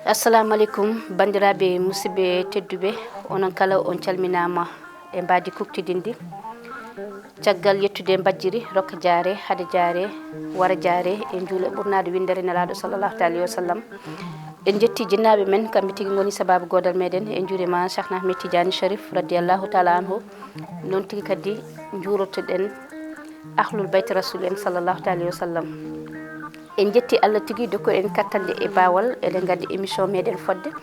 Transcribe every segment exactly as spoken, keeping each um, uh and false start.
Assalamu aleykum, banndiraaɓe musidɓe tedduɓe, onon kala on calminaama e mbaadi kuktidinndi. Caggal yettude mbajjiri, rokka jaare, hade jaare, wara jaare, e njuula ɓurnaaɗo winndere Nelaaɗo sallallahu taala alayhi wa sallam. En njetti jinnaaɓe men, kamɓe tigi ngoni sabaabu goodal meɗen. En njuuriima Cheikhna Ahmed Tidiane Sharif radiyallahu taala anhu. Noon tigi kadi njuurotoɗen ahlul bayti rasul en sallallahu taala alayhi wa sallam. En njetti Allah tigi dokku en kattanɗe e baawal. Eɗen nganndi émission meɗen fodde.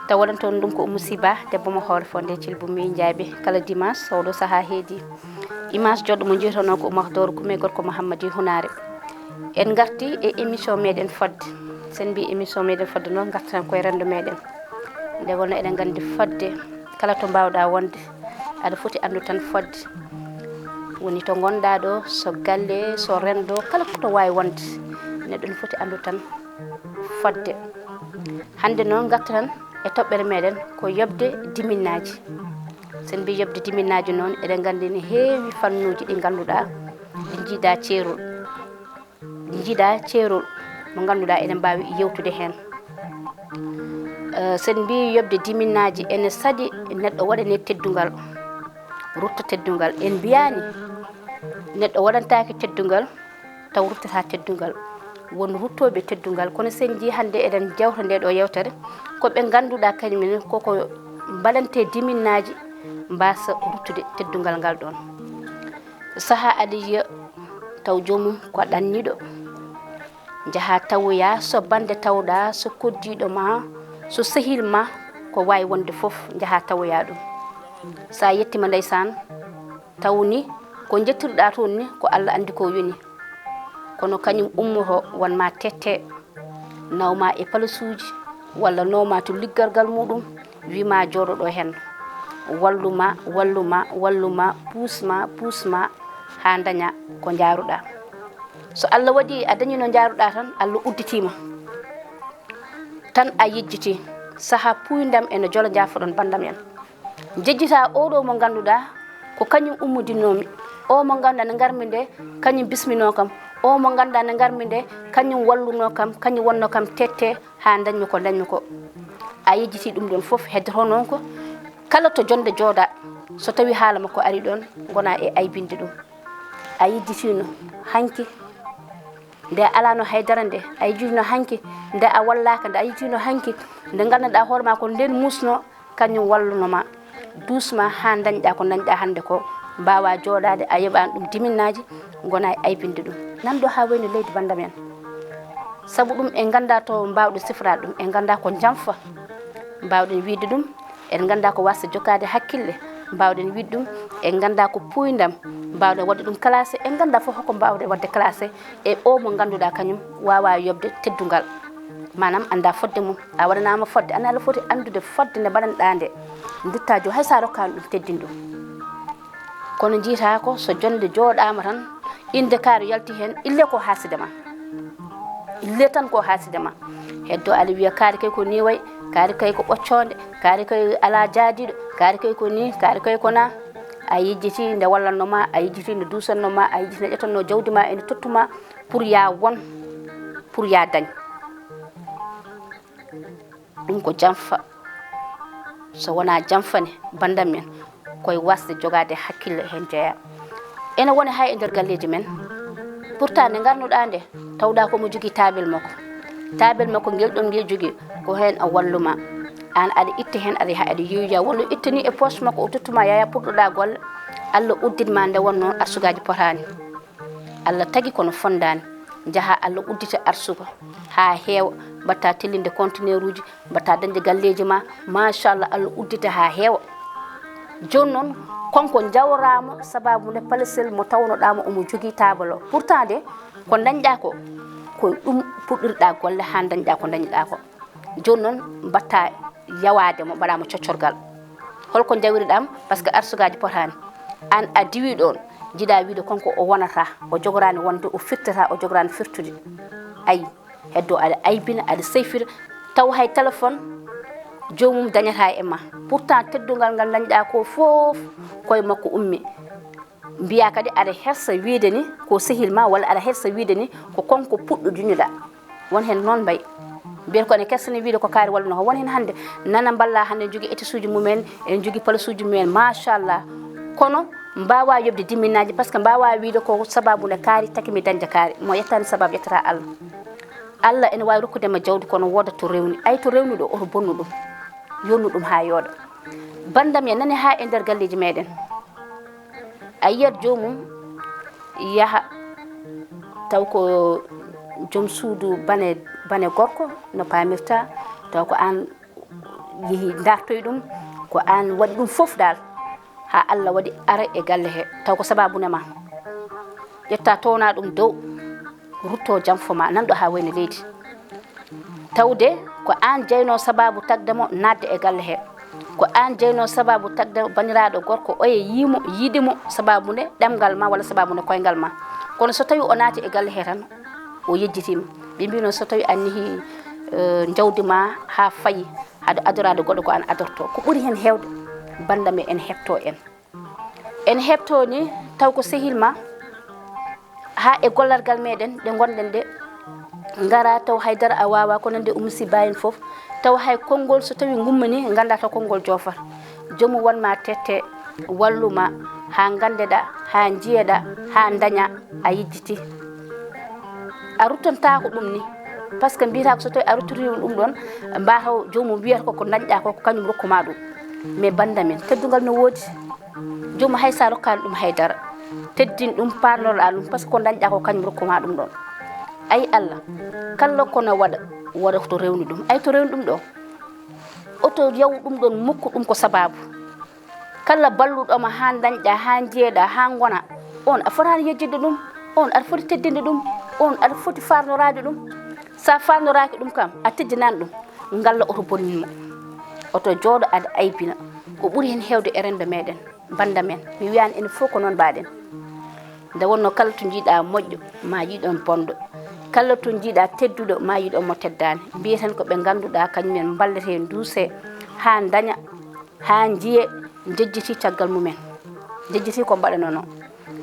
Taw waɗan toon ɗum ko Oumou Siba, debbo mo hoore fonde Cilbumi Njaabe. Kala dimanche, oɗo sahaa heedi. Image joɗɗo mo njiytonoo ko Oumar Doro Kume, gorko Mouhammadi Hunaare. En ngarti e émission meɗen fodde. Sen mbi émission meɗen fodde noon, ngartan koye renndo meɗen. Nde wonno eɗen nganndi fodde, kala to mbaawɗa wonde, aɗa foti anndu tan fodde. Woni to ngonɗa ɗo, so galle, so renndo, kala ko to waawi wonde, neɗɗo ne foti anndu tan fodde. Hannde noon, ngartan e toɓɓere meɗen ko yoɓde diminnaaji. Sen mbi yoɓde diminnaaji noon, eɗen nganndi ne heewi fannuuji ɗi ngannduɗaa ɗi njiida ceerol. Ɗi njiida ceerol mo ngannduɗaa eɗen mbaawi yewtude heen. Eh, sen mbi yoɓde diminnaaji ene saɗi neɗɗo waɗane teddungal, rutta teddungal. En mbiyaani neɗɗo waɗantaake teddungal taw ruttata teddungal. Won ruttooɓe teddungal, kono sen njii hannde eɗen jewta nde ɗo yewtere, ko ɓe ngannduɗaa kañum en koko mbaɗante diminnaaji mbasa ruttude teddungal ngal ɗoon. Sahaa aɗa yiya taw joomum ko ɗanniiɗo, njaha tawoya, so bannde tawɗa, so koddiiɗo ma, so sehil ma, ko waawi wonde fof, njaha tawoya ɗum. So a yettima ndeysaan, taw ni ko njettirɗa toon ni ko Allah anndi ko yoni. Kono kañum ummoto won ma tette, nawma e palasuuji, walla nawma to liggargal muɗum, wima jooɗoɗo heen. Walluma, walluma, walluma, puusma, puusma, haa daña ko njaaruɗa. So Allah waɗi a dañi no njaaruɗa tan, Allah udditima. Tan a yejjiti, saha puuyndam ene jola, njaafoɗon banndam en. Njejjita oɗo mo ngannduɗaa ko kañum ummodinnoomi, o mo ngannduɗaa nde ngarmi nde, kañum bisminoo kam, o mo ngannduɗaa nde ngarmi nde, kañum wallunoo kam, kañum wonnoo kam tette haa ndañmi ko ndañmi ko. A yejjiti ɗum ɗoon fof, heddoto noon ko kala to jonnde jooɗa, so tawii haala makko ari ɗoon, ngona e aybinde ɗum. A yejjitino hanki, nde alano haydara nde, a yejjitino hanki, nde a wallaka, nde a yejjitino hanki, nde nganndanɗaa hoore ma ko nden musno, kañum walluno ma, duusma haa dañɗa ko dañɗa hannde ko, mbaawa jooɗaade, a yoɓaani ɗum diminnaaji, ngona e aybinde ɗum. Nan ɗo haa wayno leydi banndam en. Sabu ɗum en ngannda to mbaawɗen sifraade ɗum, en ngannda ko jamfa, mbaawɗen wiyde ɗum, en ngannda ko wasde jogaade hakkille, mbaawɗen wiyde ɗum, en ngannda ko puuyndam, mbaawɗen waɗde ɗum classé, en ngannda fof hoko mbaawɗen waɗde classé e o mo ngannduɗaa kañum waawa yoɓde teddungal. Maanaam annda fodde mum, a waɗanaama fodde, ana aɗa foti anndude fodde nde mbaɗanɗaa nde, dutta jo hay so a rokkaani ɗum teddin ɗum. Kono njiytaa ko so jonnde jooɗaama tan, innde kaari yalti heen, ille ko haaside ma. Ille tan ko haaside ma. Heddo aɗa wiya kaari kay ko ni way, kaari kay ko ɓoccoonde, kaari kay alaa jaadiiɗo, kaari kay ko ni, kaari kay ko na. A yejjiti nde wallanno ma, a yejjiti nde duusanno ma, a yejjiti nde ƴettanno jawdi ma, ene tottu ma pour ya won, pour ya dañ. Ɗum ko jamfa. So wonaa jamfa ne, banndam men, koye wasde jogaade hakkille heen jeyaa. Ene woni hay e nder galleeji men. Pourtant, nde ngarnuɗaa nde, tawɗaa ko mo jogii taabel makko. Taabel makko ngel ɗon ngel jogii, ko heen o walluma. Aan aɗa itta heen, aɗa yaha aɗa yeeyoya, walla ittani e poche makko, o tottuma yaya pour ɗoɗaa golle. Allah udditma nde wonnoo arsugaaji potaani. Allah tagi kono fondaani. Njaha Allah uddita arsugo haa heewa, mbatta tellinde conteneuruuji, mbatta dañde galleeji ma, machallah, Allah uddita haa heewa. Jooni noon, kanko njawraama sababu nde palesel mo tawnoɗaama omo jogii taabalo. Pourtant de, ko dañɗa ko, ko ɗum puɗɗirɗa golle haa dañɗa ko dañɗa ko. Jooni noon, mbatta yawaade mo, mbaɗa mo coccorgal. Holko njawiriɗam? Parce que arsugaaji potaani. Aan a diwi ɗoon, jiɗa wiide kanko o wonata, o jogoraani wonde, o firtata, o jogoraani firtude. Ayi, heddo aɗa aybina, aɗa seyfira, taw hay téléphone joomum dañata e ma. Pourtant, teddungal ngal dañɗa ko fof koye makko ummi. Mbiya kadi aɗa hersa wiide ni ko sehil ma, walla aɗa hersa wiide ni ko kanko puɗɗo juñuɗa. Won heen noon mbayi. Mbiyata ko ene kersani wiide ko kaari walluno ko. Won heen hannde nana mballa hannde, ene njogii étissuuji mumen, ene njogii palasuuji mumen, machallah. Kono mbaawa yoɓde diminaaji, parce que mbaawa wiide ko sababu nde kaari taki mi dañde kaari. Mo yettaani sababu, yettata Allah. Allah ene waawi rokkude ma jawdi, kono wooda to rewni. Ay, to rewni ɗo, oto bonnu ɗum. Yonnu ɗum haa yooɗa. Banndam en nani haa e nder galleeji meɗen. A yiyat joomum yaha, taw ko joom suudu bane, bane gorko no paamirta, taw ko aan yehi ndartoy ɗum, ko aan waɗi ɗum fof dal, haa Allah waɗi ara e galle he, taw ko sababu ne ma. Ƴetta towna ɗum dow, rutto janfo ma, nanɗo haa wayno leydi. Tawde ko aan jeyno sababu tagde mo naatde e galle he. Ko aan jeyno sababu tagde mo, bandiraaɗo gorko oya yii mo, yiɗi mo, sababu nde ɗemngal ma walla sababu nde koyngal ma. Kono so tawi o naati e galle he tan, o yejjitiima. Ɓe mbino so tawi a nehi, eh, jawdi ma haa fayi, haɗa adoraade goɗɗo, ko aan adorto. Ko ɓuri heen heewde, banndam en, ene heɓto en. Ene heɓto ni, taw ko sehil ma, haa e gollargal meɗen ɗe ngonɗen ɗe, ngara taw haydara a waawa, ko nande Umu Siba en fof, taw hay konngol so tawi ngummani, ngannda to konngol joofata. Joomum won ma tette, wallu ma, haa nganndeɗa, haa njiyeɗa, haa daña, a yejjiti. A ruttantaako ɗum ni, parce que mbiyata ko so tawi a ruttorii ɗum ɗoon, mbataw joomum wiyata ko ko dañɗa ko, ko kañum rokku ma ɗum. Mais banndam en, teddungal no woodi. Joomum hay so a rokkaani ɗum haydara, teddin ɗum, paarnor-ɗaa ɗum, parce que ko dañɗa ko, kañum rokku ma ɗum ɗoon. Ay Allah, kala ko no waɗa, waɗa to rewni ɗum. Ay, to rewni ɗum ɗo, oto yaw ɗum ɗoon mukku, ɗum ko sababu. Kala balluɗo ma haa dañɗa, haa njiyeɗa, haa ngona, oon a fotaani yejjitde ɗum, oon aɗa foti teddinde ɗum, oon aɗa foti faarnoraade ɗum. So a faarnoraaki ɗum kam, a teddinaani ɗum, ngalla oto bonnin mo. Oto jooɗo aɗa aybina. Ko ɓuri heen heewde e renndo meɗen, banndam en, mi wiyaani enen fof ko noon mbaɗen. Nde wonnoo kala to njiiɗa moƴƴo, ma yiɗon bonɗo. Kala to njiiɗa tedduɗo, ma yiɗon mo teddaani. Mbiyeten ko ɓe ngannduɗaa kañum en mballete, nduuse haa daña, haa njiye, njejjiti caggal mumen. Njejjiti ko mbaɗanono.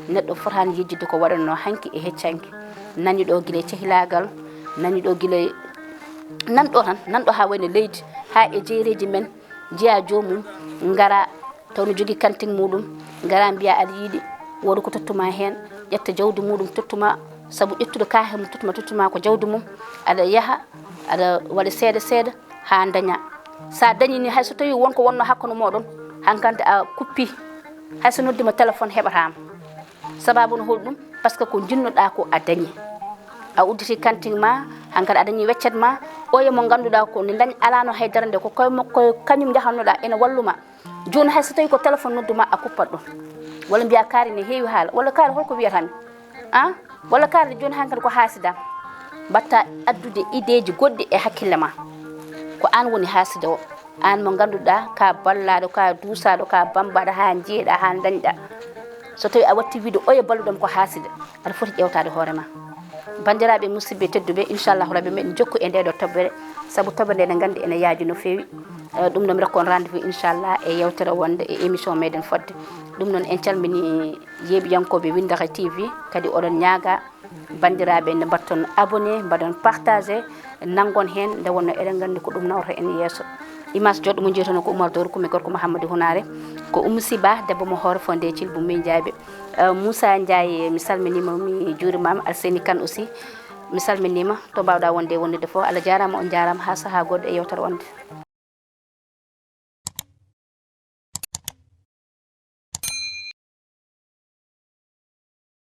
Neɗɗo fotaani yejjitde ko waɗanno hanki e heccanki. Nani ɗo gila e cehilaagal, nani ɗo gila e, nan ɗo tan, nan ɗo haa wayno leydi, haa e jeereeji men, njiya joomum, ngara, taw no jogii kantin muɗum, ngara mbiya aɗa yiɗi, wooda ko tottuma heen, ƴetta jawdi muɗum tottuma, sabu ƴettude kaahe mum tottuma, tottuma ko jawdi mum, aɗa yaha, aɗa waɗa seeɗa seeɗa, haa daña. So a dañii ni, hay so tawii won ko wonnoo hakkunde mooɗon, hankante a kuppi, hay so noddii ma téléphone heɓataa ma. Sababu no holɗum? Parce que ko njiɗnoɗaa ko a dañii. A udditi kantin ma, hankadi a dañii weccet ma, oya mo ngannduɗaa ko nde dañ alaano hay dara nde, ko koye makko, kañum njahannoɗaa, ene wallu ma. Jooni hay so tawii ko téléphone noddu ma, a kuppat ɗum. Walla mbiya kaari ne heewi haala, walla kaari holko wiyata mi? Ah? Walla kaari jooni hankadi ko haasida. Mbatta addude ideeji goɗɗi e hakkille ma. Ko aan woni haasida o. Aan mo ngannduɗaa ka ballaaɗo, ka duusaaɗo, ka bammbaaɗo haa njiyeɗaa, haa dañɗaa. So tawii a watti wiide oya balluɗo am ko haasida, aɗa foti ƴeewtaade hoore ma. Banndiraaɓe musidɓe tedduɓe, inchallahu rabbi meɗen jokku e ndeɗo toɓɓere, sabu toɓɓere nde eɗen nganndi ene yaaji no feewi. Eh, ɗum ɗo mi rokka on rendez-vous inchallah e yewtere wonde e émission meɗen fodde. Ɗum noon en calmini yeeɓiyankooɓe Winndere T V, kadi oɗon ñaaga banndiraaɓe nde mbaɗton abonné, mbaɗon partagé, nanngon heen nde wonno eɗen nganndi ko ɗum nawrata en yeeso. Image joɗɗo mo njiytono ko Oumar Doro, Kumi gorko Mouhamadou Hunaare, ko Oumou Siba, debbo mo hoore fo nde Thilbou Mbaye Ndiaye. Eh, Moussa Ndiaye, mi salminiima, mi juurimaama. Alseyni Kane aussi, mi salminiima, to mbaawɗaa wonde e wonndude fof. Allah jaaraama, on njaaraama, haa sahaa goɗɗo e yewtere wonde.